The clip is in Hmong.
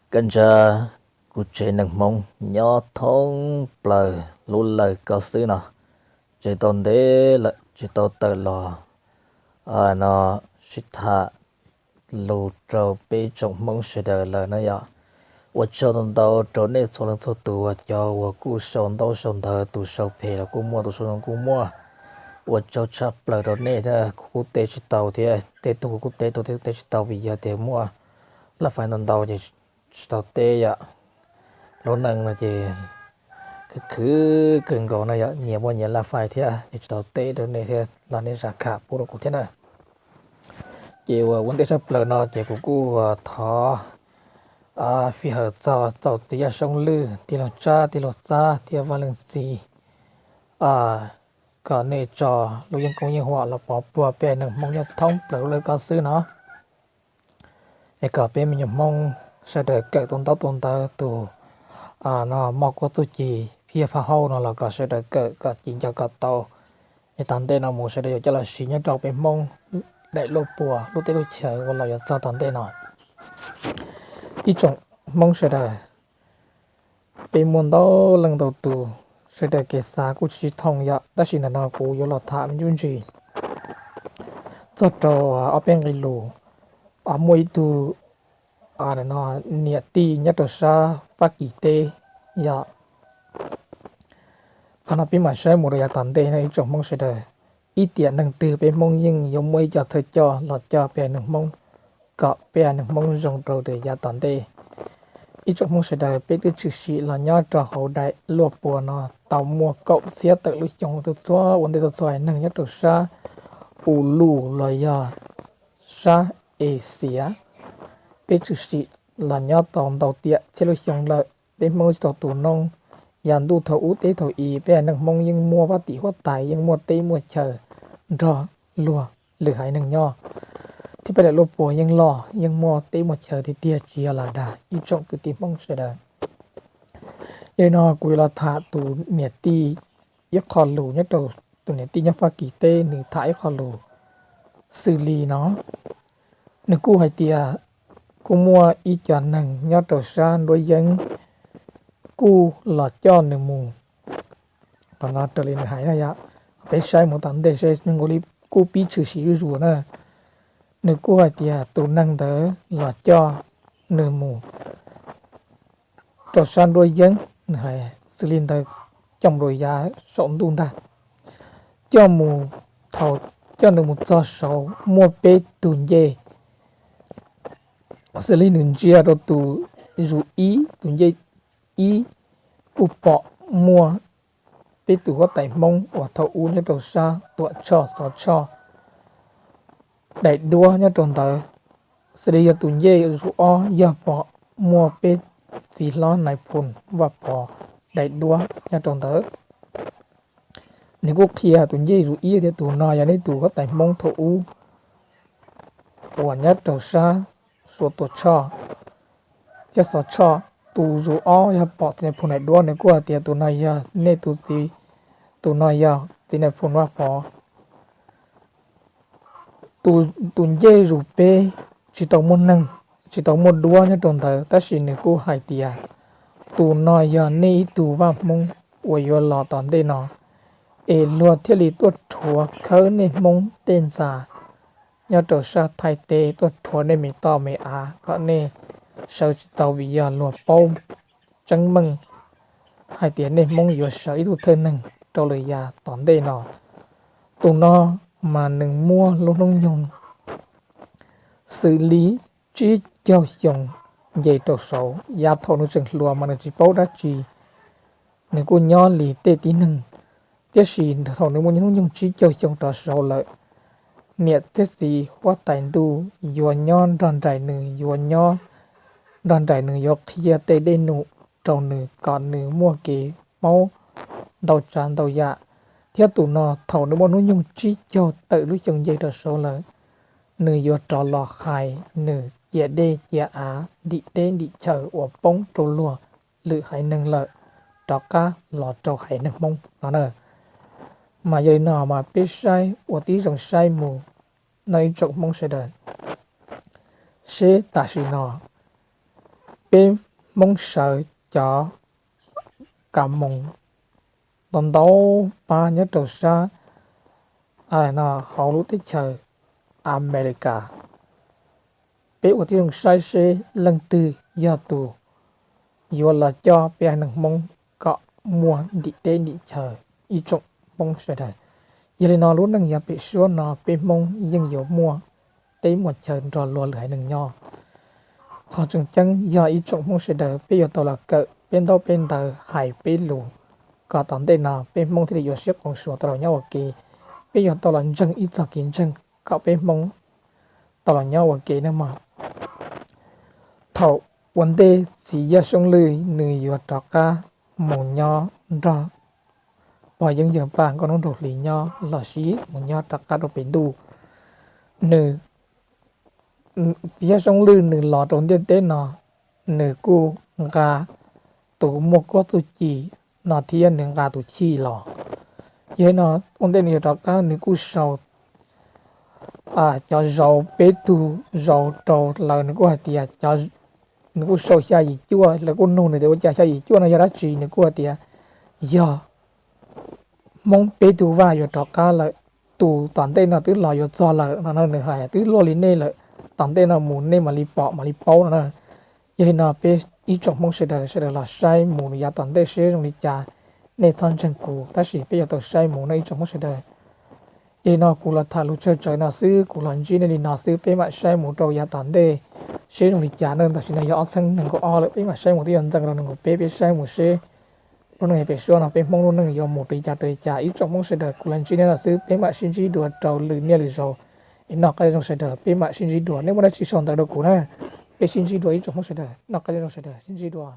Koj ntsa, kuv tsev neeg Hmoob nyob thoob plaws lub lawj koj xwb no, tsev tau ntev lawm tsis tau tawm los no sib tham lus rau peb tsoom Hmoob sawv daws lawm na yom. Ua tsaug ntau ntau rau nej txhua leej txhua tus, cov uas kuj sau ntaub sau ntawv, tus sau phem los kuj muaj, tus sau zoo kuj muaj. Ua tsaug tshaj plaws rau nej thiab, kuv kuj teb tsis tau thiab, tej tug kuv kuj teb tau thiab, teb tsis tau vim yog tias muaj laj fais ntau ntau ces tsis tau teb yom. Lub neej no ces khwv khwv kawg nkaus no yom, nyias muaj nyias laj fais thiab ces tsis tau teb rau nej thiab los nej zam kham pub rau kuv thiab na. Ces uas ua ntej tshaj plaws no ces kuv kuj thov fij hawm txog txaus txiv Yaj Soob Lwj, tij laug Tsab, tij laug Xab thiab Vaj Leej Txiv kom nej tso lub yeeb koob yeeb huam los pov puag peb neeg Hmoob nyob thoob plaws lub lawj koj xwb no, es kom peb me nyuam Hmoob sawv daws kawm tus ntaub tus ntawv, tus no moj kuab txuj ci phiaj faj hauj no los kom sawv daws kawm kom ci nco kom tau, es tom ntej no mus sawv daws yuav coj los siv nyob rau peb Hmoob daim luaj puas lub teb lub chaws uas los yuav txog tom ntej no. Ib tsoom Hmoob sawv daws, peb muaj ntau leej ntau tus, sawv daws kev xav kuj tsis sib thooj yom, tab sis ntawm no kuv yuav los tham me ntsis ntsis txog rau ob peb nqe lus. Muaj ib tug niam tij nyob rau sab Fab Kis teb yom. Qhov no peb mam saib mus rau yav tom ntej no ib tsoom Hmoob sawv daws. Ib tiam neeg twg peb Hmoob yeej yuav muaj ib co thawj coj los coj peb neeg Hmoob kom peb neeg Hmoob zoo rau yav tom ntej. Ib tsoom Hmoob sawv daws, peb twb tshwm sim los nyob rau hauv daim luaj puas no tau muaj kaum txhiab tawm lub xyoo tuaj txhua ua ntej tuaj txhua haiv neeg nyob rau sab U Luj los yog sab Exias. Peb tshwm sim los nyob tau ntau tiam txhiab lub xyoo lawm, peb Hmoob tsis tau tu noob. Yav ntuj thaum ub teb thaum i peb haiv neeg Hmoob yeej muaj vaj tim huab tais, yeej muaj teb muaj chaw nrog luag lwm haiv neeg nyob, thiab peb daim luaj puas yeej loj, yeej muaj teb muaj chaw tiag tiag tsis yog lam dag ib tsoom kwv tij Hmoob sawv daws. Yog li no kuv yuav los tham tus niam tij ib qho lus nyob rau, tus niam tij nyob Fab Kis teb nws tham ib qho lus xws li no. Nws kuj hais tias kuj muaj ib co neeg nyob rau sab nruab yeeb kuj los coj nws mus. Qhov no raws li nws hais na yom, peb saib mus tom ntej seb nws nkaus li kuj pib tshwm sim zuj zus na. Nws kuj hais tias tus neeg ntawd los coj nws mus rau sab nruab yeeb, nws hais xws li ntawd, coj mus rau yav saum ntuj ntag. Coj mus, thaum coj nws mus txog saud muaj peb tug ncej, xws li nws ntsia rau tus zus ib, tus ncej ib, kuj pom muaj peb tus huab tais Hmoob uas thaum ub nyob rau sab Tuam Tshoj Xov Tshoj daim duab nyob rau ntawd. Xws li yog tus ncej zus ob yog pom muaj peb txiv hlob Nais Phoo Vaj Pov daim duab nyob rau ntawd. Nws kuj qhia tus ncej zus ib tias tus no yog nej tus huab tais Hmoob thaum ub uas nyob rau sab Suav Tuam Tshoj thiab Xov Tshoj. Tus zus ob yog pom txiv Nais Phoo daim duab, nws kuj hais tias tus no yog nej tus txiv, tus no yog txiv Nais Phoo Vaj Pov. Tus ncej zus peb tsis tau muaj neeg, tsis tau muaj duab nyob rau ntawd, tab sis nws kuj hais tias tus no yog nej ib tug vaj Hmoob uas yuav los tom ntej no, es luag thiaj li tuaj rhuav khawb nej Hmoob tej ntxa nyob rau sab Thaib teb, tuaj rhuav nej me toj me av kom nej sawv tsis tau, vim yog luag paub tseeb meej hais tias nej Hmoob yuav sawv ib tug thawj neeg rau lwm yam tom ntej no. Tus no mas nws muaj lub hnub nyoog xws li tsib caug xyoo nce rau saud. Yav thaum nws tseem hluas mas nws tsis paub dab tsi, nws kuj nyob li tej tib neeg. Tiam sis thaum nws muaj hnub nyoog tsib caug xyoo rov saud lawm, niam thiab txiv huab tais ntuj yuav nyob nrog nraim nws, yuav nyob nrog nraim nws, yuav qhia tej dej num rau nws kom nws muaj kev paub ntau tsav ntau yam. Thiab tus no thaum nws muaj hnub nyoog tsib caug tawm lub xyoo nce rau saud lawm, nws yuav rov los hais nws cia dej cia av ntim teb ntim chaw uas poob rau luag lwm haiv neeg lawm rov qab los rau haiv neeg Hmoob no na. Mas yog li no mas peb saib ua tib zoo saib mus no ib tsoom Hmoob sawv daws, seb tam sim no Peb Hmoob sawv cov ka moos ntau ntau pab nyob rau sab no hauv lub teb chaws Amelikas. Peb ua tib zoo saib seb leej twg yog tus yuav los coj peb haiv neeg Hmoob kom muaj ntim teb ntim chaw, ib tsoom Hmoob sawv daws. Yog li no lub neej yav pem suab no peb Hmoob yeej yuav muaj teb muaj chaw nrog luag lwm haiv neeg nyob. Qhov tseem ceeb yog ib tsoom Hmoob sawv daws peb yuav tau los kawm peb ntaub peb ntawv hais peb lus, kom tom ntej no peb Hmoob thiaj li yuav sib qoo suav tau los nyob ua ke. Peb yuav tau los ntseeg ib txog kev ntseeg kom peb Hmoob tau los nyob ua ke nawb mog. Thaum ua ntej txiv Yaj Xyoob Lwj nws yuav rov qab mus nyob nrog pog Yeeb Yawg Paj Nkauj Hnub Nraug Hlis nyob los sis mus nyob rov qab rau pem ntuj, nws, txiv Yaj Xyoob Lwj nws los rau ntiaj teb no, nws kuj nqa tus muaj kuab txuj ci no thiab nws nqa tus chij los. Yog li no ua ntej nws yuav rov qab nws kuj sau cov zauv peb tug zauv rau lawv, nws kuj hais tias, nws kuj sau xya yim cuaj, lawv kuj nug nws tias ua cas xya yim cuaj no yog dab tsi, nws kuj hais tias yog Hmoob peb tug vaj yuav rov qab lawm, tus tom ntej no twb los yuav txog lawm no na, nws hais twb luaj li nej lawm, tom ntej no mus nej mam li pom mam li paub no na. Yog li no peb ib tsoom Hmoob sawv daws sawv daws los saib mus yav tom ntej seb zoo li cas, nej txhob ntseeg kuv tab sis peb yuav tau saib mus no ib tsoom Hmoob sawv daws. Yog li no kuv los tham lus tsawg tsawg no xwb, kuv los ntsib nej li no xwb, peb mam saib mus rau yav tom ntej seb zoo li cas na. Tam sim no yog ob txhiab nees nkaum ob lawm, peb mam saib mus twb yuav ntxeev rau nees nkaum peb, peb saib mus seb lub neej yav pem suab no peb Hmoob lub neej yuav mus rau li cas rau li cas. Ib tsoom Hmoob sawv daws kuv los ntsib nej no xwb, peb mam sib ntsib dua rau lwm niaj lwm zaus. Es noj qab nyob zoo sawv daws, peb mam sib ntsib dua, nej muaj dab tsi sau ntawv rau kuv na. Peb sib ntsib dua ib tsoom Hmoob sawv daws, noj qab nyob zoo sawv daws, sib ntsib dua.